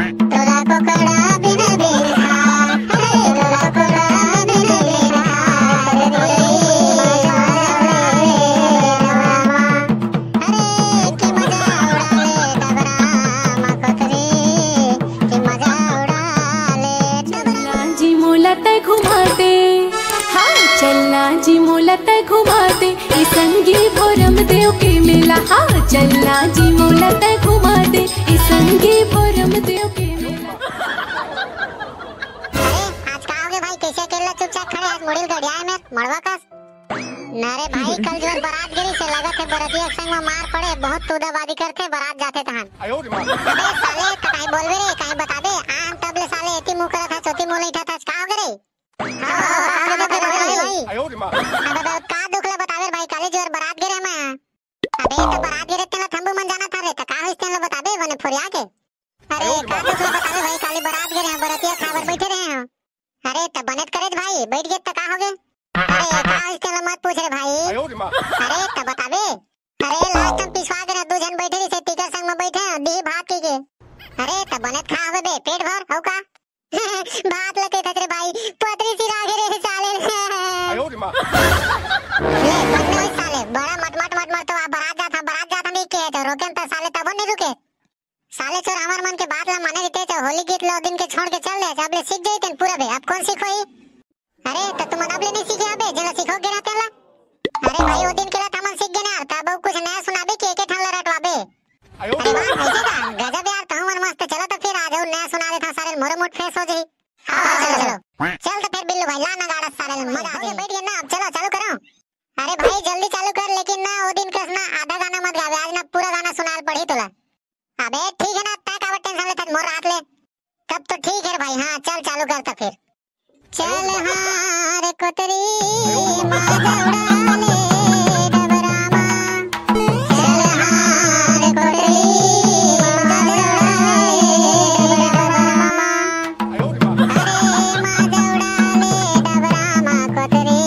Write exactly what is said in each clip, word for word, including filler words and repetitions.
तोला कोकड़ा बिन बिन खा, अरे तोला कोकड़ा बिन बिन खा, रे कोकड़ी मजा उड़ा ले डबरा मा। अरे कि मजा उड़ा ले डबरा मा कोकड़ी, कि मजा उड़ा ले डबरा। चलना जी मोला तै घुमा दे, हाँ चलना जी मोला तै घुमा दे, ए संगी भोरम देव के मेला, हाँ चलना जी मोला तै घुमा दे, ए संगी भोरम देव के मेला। अरे आज का होगे भाई, कइसे अकेल्ला चुपचाप खड़े, आज मुड़ी ल गड़ियाए मेर मड़वा कस। ना रे भाई, कल जोर बरात गे रिहिसे, लगथे बरतिया के संग म मार पड़े, बहुत तूदाबाजी करथे बरात जाथे तहन। अबे साले, त काहीं बोलबे रे, काहीं बताबे, आन तब ले साले एती मुंह करत हस, ओती मुंह नइ उठात हस, का होगे रे? हाँ, हाँ, हाँ, हाँ, हाँ, हाँ, हाँ, हाँ। अबे, अबे, का दुख ला बताबे रे भाई, काली जोर बरात गे रेहे मैं। अबे, त बरात गे रेहे तेन ला थम्बू मन जानत हस रे, त का होइस तेन ला बताबे, बने फोरिया के। अरे, का दुख ला बताबे भाई, काली बरात गे रेहे, बरतिया खाए बर बइठे रेहे हंव। अरे, त बने त करे भाई, बइठ गे त का होगे? अरे, का होइस तेन ला मत पूछ रे भाई। अरे, त बताबे। अरे, last time पिसवा गे रेहे, दू झन बइठे रिहिसे, तेकर संग म बइठे हंव, दिही भात कहिके। अरे, त बने त खाए होबे बे, पेट भर, अउ का? भात ल कहिथस रे भाई, पतरी सिरा गे रे साले। ले, बंद नहीं साले, बड़ा मटमट मटमट तो आ बरात जात हंव, बरात जात हंव नइ कहे त रोकेन त साले तभो नइ रुके। साले चोर हमर मन के बात ला माने रहिते त होली गीत ल ओ दिन के छोड़ के चल दे, अब ले सीख जाई तेन पूरा बे, अब कोन सीखोही? अरे, त तुमन अब ले नइ सीखे हव बे, जेला सिखोगे ना तेला। अरे भाई, ओ दिन के ला त हमन सीख गेन यार, त अब अउ कुछ नया सुनाबे कि एके ठन ला रटवाबे? अरे वाह, अइसे का? गजब यार, तहूं मन मस्त। चलो त फिर आज अउ नया सुना देथंव सारे, मोरो mood fresh हो जाही। हाँ, हाँ, चलो, चलो। चल त फिर बिल्लू भाई, ला नगाड़ा सारे, मजा आ जाही। बइठ गेन ना, अब चलो, चालू करो। अरे भाई, जल्दी चालू कर, लेकिन ना, ओ दिन कस ना आधा गाना मत गाबे, आज ना पूरा गाना सुनाए ल पड़ही तोला। अबे ठीक हे ना, तैं काबर tension लेथस मोर राहत ले? तब तो ठीक हे रे भाई, हाँ चल चालू कर त फिर। चल हाँ रे कोतरी मजा उड़ा ले डबरा मा। चल हाँ रे कोतरी मजा उड़ा ले डबरा मा। अरे मजा उड़ा ले डबरा मा कोतरी,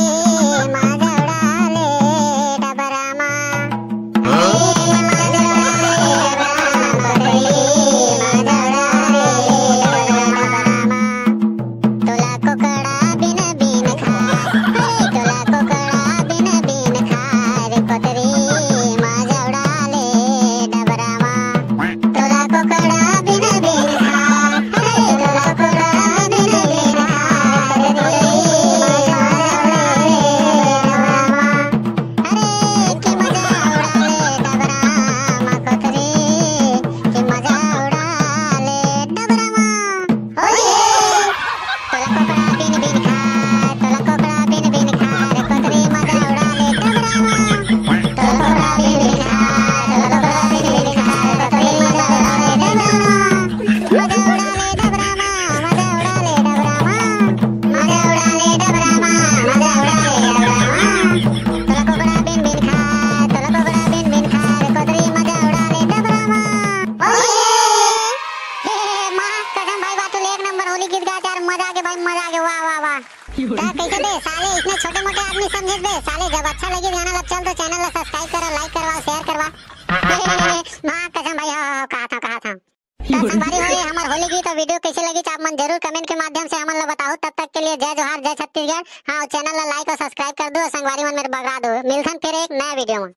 मजा उड़ा ले डबरा मा। अरे कि मजा उड़ा ले डबरा मा कोतरी, कि मजा उड़ा ले डबरा मा। होली हे। तोला कोकड़ा बिन बिन खा, तोला कोकड़ा बिन बिन खा रे कोतरी, मजा उड़ा ले डबरा मा। तोला कोकड़ा बिन बिन खा, तोला कोकड़ा बिन बिन खा रे कोतरी, मजा उड़ा ले डबरा मा। मजा उड़ा ले डबरा मा, मजा उड़ा ले डबरा मा। मजा उड़ा ले डबरा मा, मजा उड़ा ले डबरा मा। तोला कोकड़ा बिन बिन खा, तोला कोकड़ा बिन बिन खा रे कोतरी, मजा उड़ा ले डबरा मा। होली हे। हे, हे, हे, माँ कसम भाई, बा तू एक नंबर होली गीत गाय यार, मजा आगे भाई, मजा आगे, वाह, वाह, वाह। त कइसे बे साले, अइसने छोटे मोटे आदमी समझे बे साले, जब अच्छा लगे गाना लब चल तो channel ला subscribe करो, like करवाओ, share करवा। हे, हे, हे, हे, माँ कसम भाई, हाँ, हाँ, हाँ, कहा था, कहा था। त संगवारी हो, ये हमर होली गीत अउ video कइसे लगिस, आप मन जरूर comment के माध्यम से हमन ला बताओ। तब तक के लिए जय जोहार, जय छत्तीसगढ़। हाँ, अउ channel ला like अउ subscribe कर दो, अउ संगवारी मन मेर बगरा दो। मिलथन फिर एक नया video में।